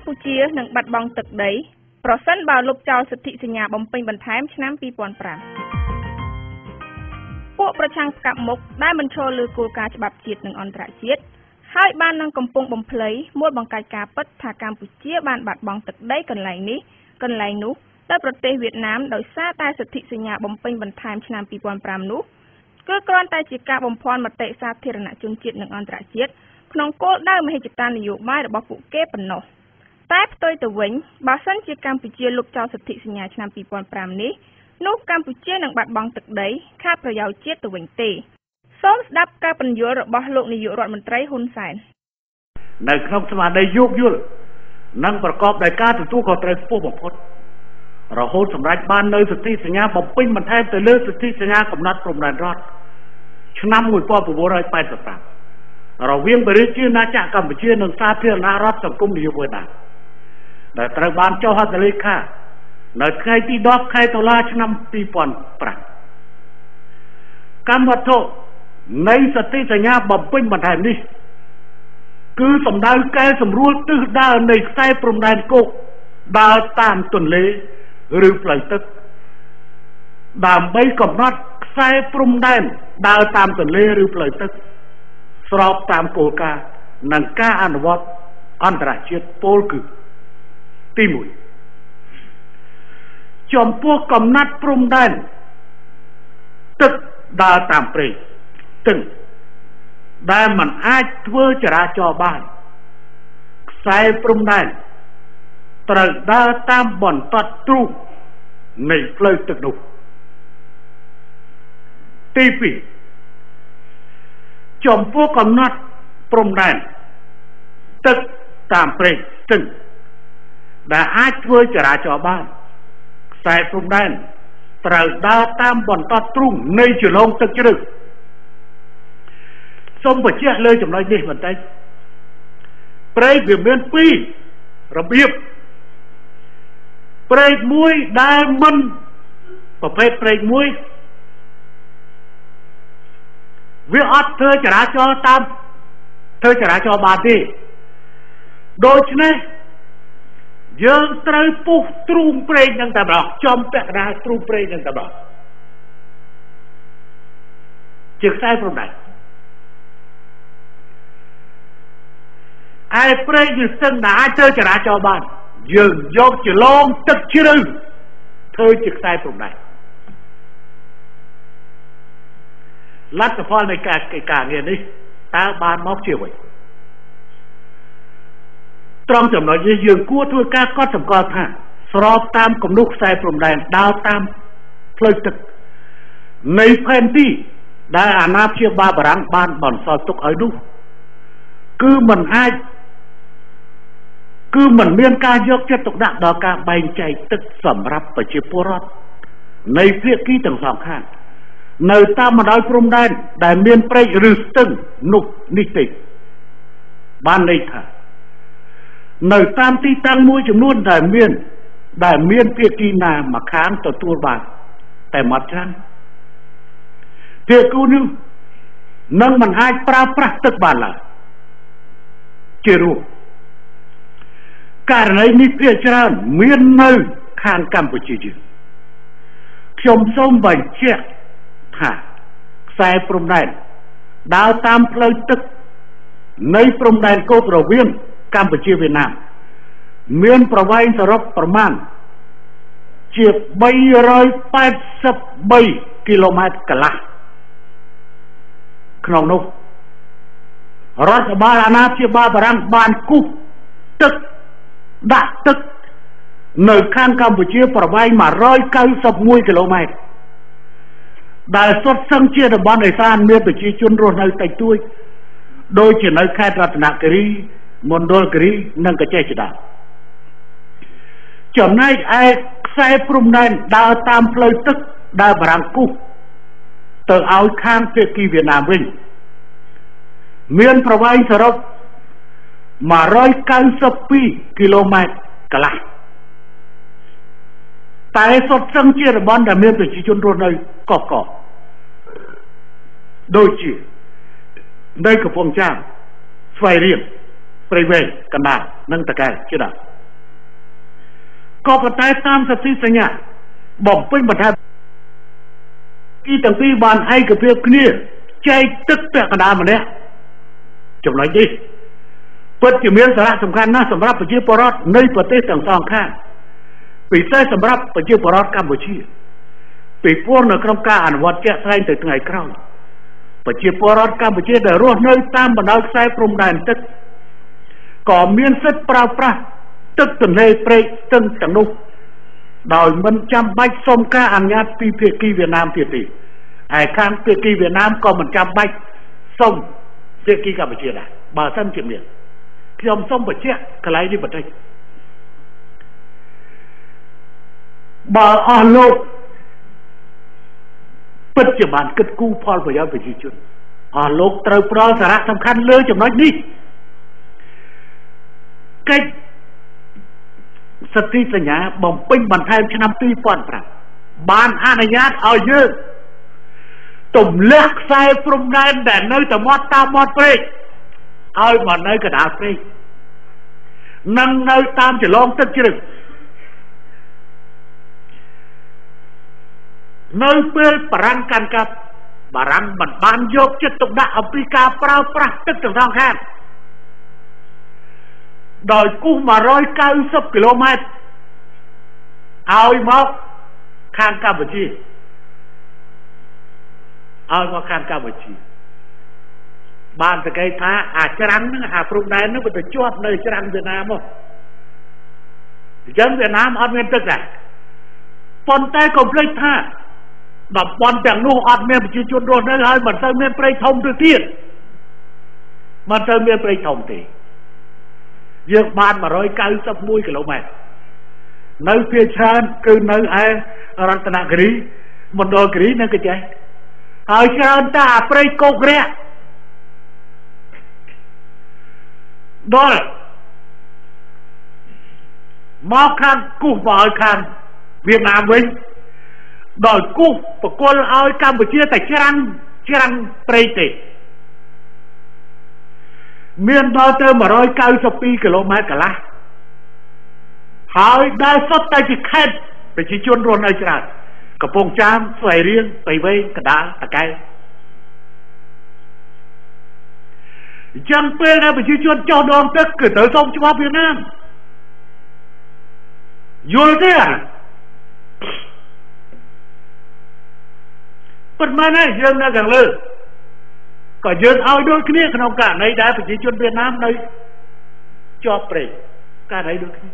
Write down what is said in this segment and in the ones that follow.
កម្ពុជានឹងបាត់បង់ទឹកដីប្រសិនបើលុបចោលសិទ្ធិសញ្ញាបំពេញបន្ថែមឆ្នាំ2005ពួកប្រឆាំងផ្កាប់មុខដែលមិនឈរលើគោលការណ៍ច្បាប់ជាតិនិងអន្តរជាតិហើយបាននឹងកំពុងបំភ្លៃមួលបង្កាច់ការពិតថាកម្ពុជាបានបាត់បង់ទឹកដីកន្លែងនេះកន្លែងនោះទៅប្រទេសវៀតណាមដោយសារតែសិទ្ធិសញ្ញាបំពេញបន្ថែមឆ្នាំ2005នោះគឺគ្រាន់តែជាការបំភាន់មតិសាធារណជនជាតិនិងអន្តរជាតិក្នុងគោលដៅមហិច្ឆតានយោបាយរបស់ពួកគេប៉ុណ្ណោះតែផ្ទុយទៅវិញបើសិនជាកម្ពុជាលុបចោលសិទ្ធិសញ្ញាឆ្នាំ2005នេះនោះកម្ពុជានឹងបាត់បង់ទឹកដីខាតប្រយោជន៍ជាតិទៅវិញទេសូមស្ដាប់ការពន្យល់របស់លោកនាយករដ្ឋមន្ត្រីហ៊ុនសែននៅក្នុងស្មារតីយោគយល់និងប្រកបដោយការទទួលខុសត្រូវខ្ពស់បំផុតរហូតសម្រេចបាននៅសិទ្ធិសញ្ញាបំពេញបន្ថែមទៅលើសិទ្ធិសញ្ញាកំណត់ព្រំដែនរដ្ឋឆ្នាំ1985រវាងប្រជាណាចក្រកម្ពុជានិងសាធារណរដ្ឋសង្គមនិយមវៀតណាមដែលត្រូវបានចុះហត្ថលេខានៅថ្ងៃទី10ខែតុលាឆ្នាំ2005កម្មវត្ថុនៃសន្ធិសញ្ញាបំពេញបន្ថែមនេះគឺសំដៅកែសម្រួលទិសដៅនៃខ្សែព្រំដែនគោកដើរតាមទន្លេឬផ្លូវទឹកដើម្បីកំណត់ខ្សែព្រំដែនដើរតាមទន្លេឬផ្លូវទឹកស្របតាមគោលការណ៍និងការអនុវត្តអន្តរជាតិពោលគឺទី1ចំពោះកំណត់ព្រំដែនទឹកដើរតាមព្រៃទឹកដែលមិនអាចធ្វើចរាចរណ៍បានខ្សែព្រំដែនត្រូវដើរតាមបន្ទាត់ទ្រូងនៃផ្លូវទឹកនោះទី2ចំពោះកំណត់ព្រំដែនទឹកតាមព្រែកស្ទឹងដែលអាចធ្វើចរាចរណ៍បានខ្សែព្រំដែនត្រូវដើរតាមបន្ទាត់ទ្រូងនៃជ្រលងទឹកជ្រៅសូមបញ្ជាក់លើចំណុចនេះបន្តិចព្រែកវាមានពីររបៀបព្រែកមួយដែលមិនប្រភេទព្រែកមួយវាអត់ធ្វើចរាចរណ៍តាមធ្វើចរាចរណ៍បានទេដូច្នេះយើងត្រូវពុះទ្រូងព្រែកនឹងតែម្ដងចំពាក់កណ្ដាលទ្រូងព្រែកនឹងតែម្ដងជាខ្សែព្រំដែនឯព្រែកវាស្ទឹងដែលអាចធ្វើចរាចរណ៍បានយើងយកជ្រលងទឹកជ្រៅធ្វើជាខ្សែព្រំដែនលទ្ធផលនៃការកិច្ចការងារនេះតើបានមកជាអ្វីត្រង់ចំណុចនេះយើងគួរធ្វើការកត់សម្គាល់ថាស្របតាមគំនូសខ្សែព្រំដែនដើរតាមផ្លូវទឹកនៃផែនទីដែលអាណាព្យាបាលបារាំងបានបន្សល់ទុកឲ្យនោះគឺមិនអាចគឺមិនមានការយកចិត្តទុកដាក់ដល់ការបែងចែកទឹកសម្រាប់ប្រជាពលរដ្ឋនៃភាគីទាំងសងខាងនៅតាមបណ្ដោយព្រំដែនដែលមានព្រែកឬស្ទឹងនោះនេះទេបានន័យថានៅតាមទីតាំងមួយចំនួនដែលមានភាគីណាម្ខាងទទួលបានតែមកច្រើនភាគីនោះនឹងមិនអាចប្រើប្រាស់ទឹកបានឡើយជារួមករណីនេះភាគច្រើនមាននៅខាងកម្ពុជាយើងខ្ញុំសូមបញ្ជាក់ថាខ្សែព្រំដែនដើរតាមផ្លូវទឹកនៃព្រំដែនគោករវាងកម្ពុជាវៀតណាមមានប្រវែងសរុបប្រមាណជា383គីឡូម៉ែត្រកន្លះក្នុងនោះរដ្ឋបាលអាណាព្យាបាលបារាំងបានគូសទឹកដាក់ទឹកនៅខាងកម្ពុជាប្រវែង191គីឡូម៉ែត្រដែលសុទ្ធសឹងជាតំបន់ឦសានមានប្រជាជនរស់នៅតិចតួចដូចជានៅខេត្តរតនគិរីមណ្ឌលគិរីនិងកចេះជាដើមចំណែកឯខ្សែព្រំដែនដើរតាមផ្លូវទឹកដែលបារាំងគូសទៅឲ្យខាងភាគីវៀតណាមវិញមានប្រវែងសរុប192គីឡូម៉ែត្រកន្លះតែសុទ្ធសឹងជាតំបន់ដែលមានប្រជាជនរស់នៅកកកដូចជានៅកំពង់ចាមស្វាយរៀងព្រៃវែងកណ្ដាលនិងតាកែវជាដើម ក៏ប៉ុន្តែតាមសន្ធិសញ្ញាបំពេញបន្ថែមគីទាំងពីរបានឯកភាពគ្នាចែកទឹកពាក់កណ្ដាលម្នាក់ចំណុចនេះពិតជាមានសារៈសំខាន់ណាស់សម្រាប់ប្រជាពលរដ្ឋនៃប្រទេសទាំងសងខាងពិសេសសម្រាប់ប្រជាពលរដ្ឋកម្ពុជាពីព្រោះនៅក្នុងការអនុវត្តជាក់ស្ដែងទៅថ្ងៃក្រោយប្រជាពលរដ្ឋកម្ពុជាដែលរស់នៅតាមបណ្ដោយខ្សែព្រំដែនទឹកក៏មានសិទ្ធិប្រើប្រាស់ទឹកទន្លេព្រែកស្ទឹងទាំងនោះដោយមិនចាំបាច់សុំការអនុញ្ញាតពីភាគីវៀតណាមទៀតទេហើយខាងភាគីវៀតណាមក៏មិនចាំបាច់សុំភាគីកម្ពុជាដែរបើសិនជាមានខ្ញុំសូមបញ្ជាក់កន្លែងនេះបន្តិចបើអស់លោកពិតជាបានគិតគូរផលប្រយោជន៍ប្រជាជនអស់លោកត្រូវផ្ដល់សារៈសំខាន់លើចំណុចនេះកិច្ចសន្ធិសញ្ញាបំពេញបន្ថែមឆ្នាំ2005បានអនុញ្ញាតឲ្យយើងទម្លាក់ខ្សែព្រំដែនដែលនៅតែមាត់តាមមាត់ព្រែកឲ្យមកនៅកណ្ដាលព្រែកនិងនៅតាមចលងទឹកជ្រៅនៅពេលបារាំងកាន់កាប់បារាំងមិនបានយកចិត្តទុកដាក់អំពីការប្រើប្រាស់ទឹកទាំងសងខាងដោយគូស190គីឡូម៉ែត្រឲ្យមកខាងកម្ពុជាឲ្យមកខាងកម្ពុជាបានសង្កេតថាអាច្រាំងហ្នឹងអាព្រំដែនហ្នឹងវាទៅជាប់នៅច្រាំងវៀតណាមមកអញ្ចឹងវៀតណាមអត់មានទឹកដែរប៉ុន្តែកុំភ្លេចថាតំបន់ទាំងនោះអត់មានប្រជាជនរស់នៅហើយមិនសូវមានព្រៃធំទៅទៀតមិនសូវមានព្រៃធំទេយើងបាន191គីឡូម៉ែត្រនៅភាគច្រើនគឺនៅឯរតនគិរីមណ្ឌលគិរីនិងកញ្ចេះហើយច្រើនតែអាព្រៃគោករៈដល់មកខាងគូសមកឲ្យខាងវៀតណាមវិញដោយគូសបកលឲ្យកម្ពុជាតែច្រាំងច្រាំងព្រៃទេមានដល់ទៅ192គីឡូម៉ែត្រកន្លះហើយដែលសុទ្ធតែជាខេត្តប្រជាជនរស់នៅច្រើនកំពង់ចាមស្វាយរៀងព្រៃវែងកណ្ដាលតាកែវអញ្ចឹងពេលដែលប្រជាជនចុះដងទឹកគឺត្រូវសុំច្បាប់វៀតណាមយល់ទេអាពិតមែនហើយយើងនៅខាងលើក៏យើងឲ្យដូចគ្នាក្នុងករណីដែលប្រជាជនវៀតណាមនៅជាប់ព្រៃករណីដូចគ្នា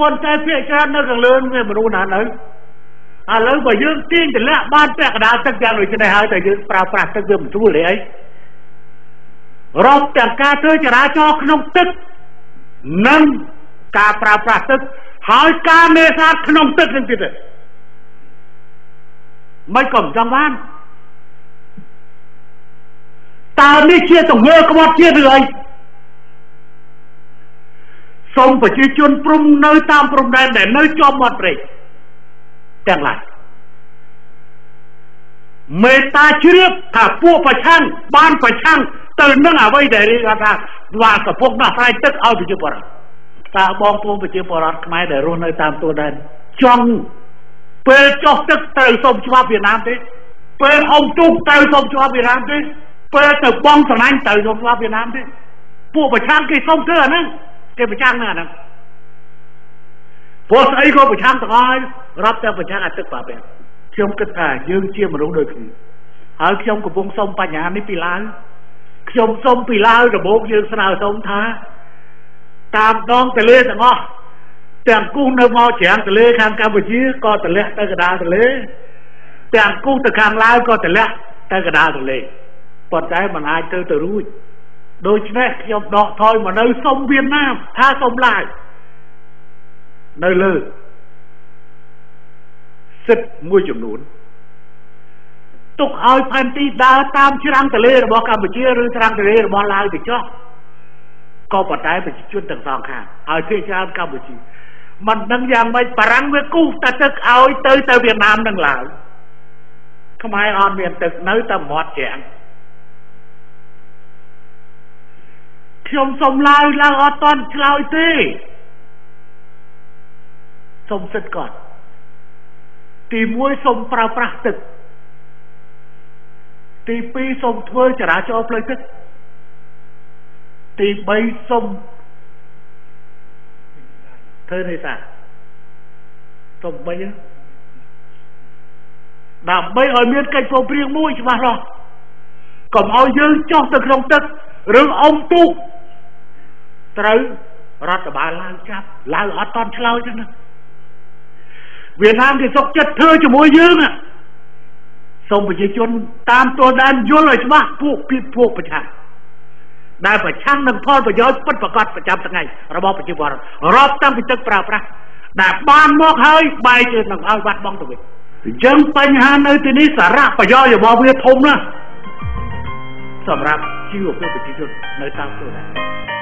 ប៉ុន្តែភាគច្រើននៅខាងលើមានមនុស្សណានៅឥឡូវបើយើងទាញតម្លាក់បានពាក់កណ្ដាលទឹកយ៉ាងដូចនេះហើយតែយើងប្រើប្រាស់ទឹកវាមិនស្រួលទេអីរាប់ទាំងការធ្វើចរាចរណ៍ក្នុងទឹកនិងការប្រើប្រាស់ទឹកហើយការនេសាទក្នុងទឹកនឹងទៀតមិនក៏មិនចង់បានតើនេះជាទង្វើក្បត់ជាតិឬអីសូមប្រជាជនព្រំនៅតាមព្រំដែនដែលនៅជាប់មាត់ព្រែកទាំងឡាយមេត្តាជ្រាបថាពួកប្រឆាំងបានប្រឆាំងទៅនឹងអ្វីដែលរៀបថាវាកំពុងដោះស្រាយទឹកឲ្យប្រជាពលរដ្ឋតើបងប្អូនប្រជាពលរដ្ឋខ្មែរដែលរស់នៅតាមទួលដែនចង់ពេលចុះទឹកត្រូវសុំច្បាប់វៀតណាមទេពេលអុំទូកត្រូវសុំច្បាប់វៀតណាមទេពេលទៅបងស្រឡាញ់ត្រូវសុំច្បាប់វៀតណាមទេពួកប្រឆាំងគេសុំធ្វើអាហ្នឹងគេប្រឆាំងអាហ្នឹងព្រោះស្អីក៏ប្រឆាំងទាំងអស់ហើយរាប់តែប្រឆាំងអាទឹកបាប្រាំងខ្ញុំគិតថាយើងជាមនុស្សដូចគ្នាហើយខ្ញុំកំពុងសុំបញ្ហានេះពីឡាវខ្ញុំសុំពីឡាវដំបូងយើងស្នើសុំថាតាមដងទន្លេទាំងអស់ទាំងគូសនៅមកច្រាំងទន្លេខាងកម្ពុជាក៏ទម្លាក់ទៅកណ្ដាលទន្លេទាំងគូសទៅខាងឡាវក៏ទម្លាក់ទៅកណ្ដាលទន្លេប៉ុន្តែមិនអាចធ្វើទៅរួចដូច្នេះខ្ញុំដកថយមកនៅសុំវៀតណាមថាសុំឡាវនៅលើសិទ្ធិមួយចំនួនទុកឲ្យផែនទីដើរតាមច្រាំងទន្លេរបស់កម្ពុជាឬច្រាំងទន្លេរបស់ឡាវទៅចុះក៏ប៉ុន្តែប្រជាជនទាំងសងខាងឲ្យភាគច្រើនកម្ពុជាមិនដឹងយ៉ាងម៉េចបារាំងវាគូសតែទឹកឲ្យទៅវៀតណាមនិងឡាវខ្មែរអត់មានទឹកនៅតែមាត់ច្រាំងខ្ញុំសុំឡាវឡើងអត់តន់ឆ្លើយទេ សុំសិទ្ធគាត់ ទី1 សូមប្រើប្រាស់ទឹក ទី2 សូមធ្វើចរាចរណ៍ផ្លូវទឹក ទី3 សូមធ្វើនេសាទ សូម3 ដើម្បីឲ្យមានកិច្ចព្រមព្រៀងមួយច្បាស់លាស់ កុំឲ្យយើងចុះទៅក្នុងទឹក ឬអុំទូក ត្រូវរដ្ឋបាលឡើងចាប់ឡើង អត់តន់ឆ្លើយទេណា។ វៀតណាមគេសុកចិត្តធ្វើជាមួយយើង។ សូមប្រជាជនតាមទល់ដែនយល់ឲ្យច្បាស់ ពួកពីពួកប្រឆាំងដែលប្រឆាំងនឹងផលប្រយោជន៍ពិតប្រាកដប្រចាំថ្ងៃរបស់ប្រជាពលរដ្ឋ រាប់តាំងពីទឹកប្រើប្រាស់ដែលបានមកហើយ បែរជានឹងឲ្យបាត់បង់ទៅវិញ។ អញ្ចឹងបញ្ហានៅទីនេះ សារៈប្រយោជន៍របស់វាធំណាស់សម្រាប់ជីវភាពប្រជាជននៅតាមទល់ដែន។